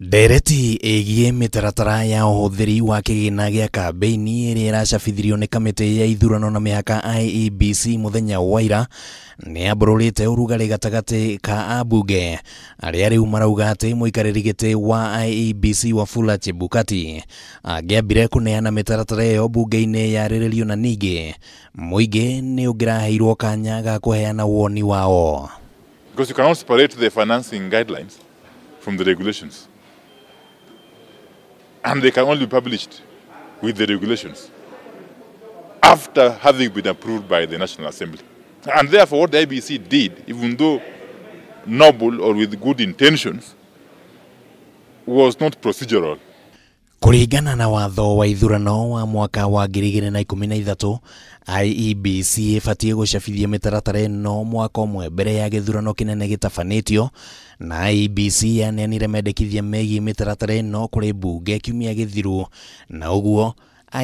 Ndereti ĩgiĩ mĩtaratara ya ũhũthĩri wa kĩgĩna gĩa kambĩini ĩrĩa ĩracabithirio nĩ kamĩtĩ ya ithurano na mĩhaka IEBC mũthenya wa ira nĩyambũrũrĩte ũrugarĩ gatagatĩ ka ambunge arĩa rĩu marauga atĩ mũikarĩri gĩtĩ wa IEBC Wafula Chebukati angĩambire kũneana mĩtaratara ĩyo mbunge-inĩ yarĩrĩrio na ningĩ mũingĩ nĩ ũngĩraheirwo kanya ga kũheana woni wao. Because you cannot separate the financing guidelines from the regulations. And they can only be published with the regulations after having been approved by the National Assembly. And therefore, what the IEBC did, even though noble or with good intentions, was not procedural. Kũringana na watho wa ithurano wa mwaka wa 2013, IEBC ĩbatiĩ gũcabithia mĩtaratara ĩno mwaka ũmwe mbere ya gĩthurano kĩnene gĩtabanĩtio, na IEBC yaneanire mendekithia megiĩ mĩtaratara ĩno kũrĩ mbunge kiumia gĩthiru, na ũguo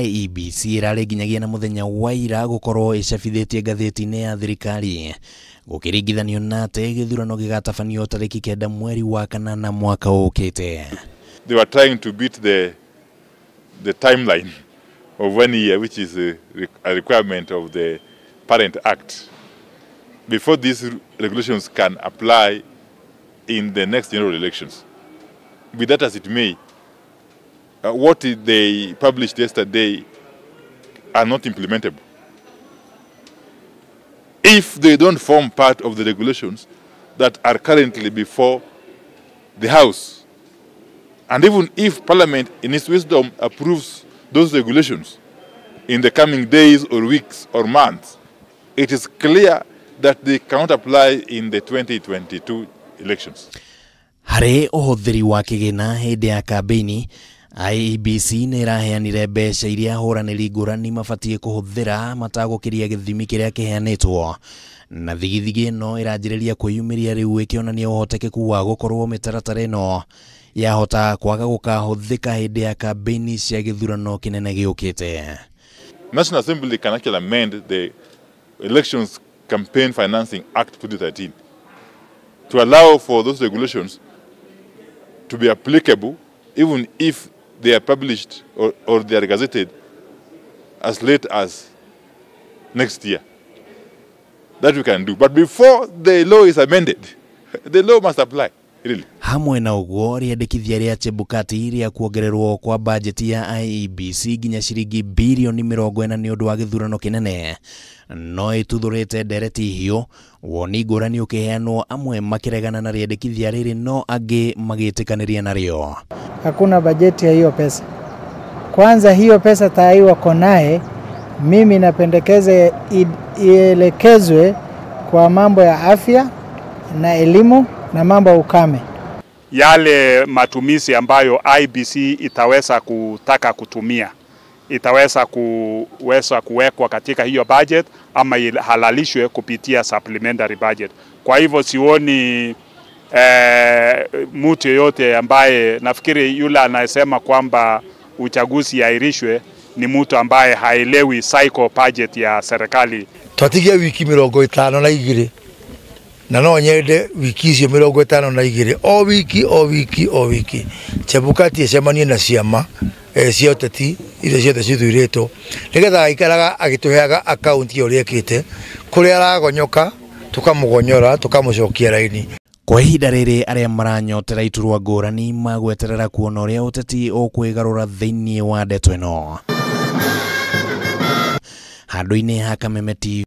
IEBC ĩrarĩ nginyagia na mũthenya wa ira gũkorwo ĩcabithĩtie ngathĩti-inĩ ya thirikari gũkĩringithanio na atĩ gĩthurano gĩgatabanio tarĩki 9 mweri wa 8 mwaka ũkĩte. They were trying to beat the timeline of 1 year, which is a requirement of the Parent Act, before these regulations can apply in the next general elections. Be that as it may, what they published yesterday are not implementable if they don't form part of the regulations that are currently before the House. And even if Parliament, in its wisdom, approves those regulations in the coming days or weeks or months, it is clear that they cannot apply in the 2022 elections. Harĩ ũhũthĩri wa kĩgĩna hĩndĩ ya kambĩini, IEBC nĩ ĩraheanire mbeca iria ahũranĩri ngũrani mabatiĩ kũhũthĩra matagũkĩria gĩthimi kĩrĩa kĩheanĩtwo, na thigithigi ĩno ĩranjĩrĩria kwĩyumĩria rĩu ĩkĩonania ũhotekeku wa gũkorwo mĩtaratara ĩno yahota kwaga gũkahũthĩka hĩndĩ ya kambĩini cia gĩthurano kĩnene gĩũkĩte. National Assembly can actually amend the Elections Campaign Financing Act 2013 to allow for those regulations to be applicable even if they are published or they are gazetted as late as next year. That we can do. But before the law is amended, the law must apply. Really. Hamwe na ũguo rĩendekithia rĩa Chebukati rĩa kuongererwo kwa bajeti ya IEBC nginya ciringi birioni 40 nĩ ũndũ wa gĩthurano kĩnene no ĩtuthũrĩte ndereti hiũ, woni ngũrani ũkĩheanwo, amwe makĩregana na rĩendekithia rĩrĩ no angĩ magĩtĩkanĩria narĩo. Hakuna bajeti ya hiyo pesa. Kwanza hiyo pesa tayari wako naye, mimi napendekeza ielekezwe kwa mambo ya afya na elimu na mambo ya ukame. Yale matumizi ambayo IEBC itaweza kutaka kutumia itaweza kuweza kuwekwa katika hiyo budget ama ihalalishwe kupitia supplementary budget. Kwa hivyo sioni mtu yote ambaye nafikiri yule anayesema kwamba uchaguzi airishwe ni mtu ambaye haelewi cycle budget ya serikali. Twatigia wiki 52 na no nyende wiki icio 52 o wiki o wiki o wiki Chebukati ecemanie na ciama cia ũteti iria ciothe cithuurĩtwo nĩgetha aikaraga agĩtũheaga akaunti ya ũrĩa ekĩte, kũrĩa aragonyoka tũkamũgonyora tũkamũcokia raini. Kwa ihinda rĩrĩ arĩa maranyotera iturwa ngũrani magweterera kuona ũrĩa ũteti ũkwĩgarũra thĩinĩ wa ndeto ĩno. Handũ-inĩ ha Kameme TV.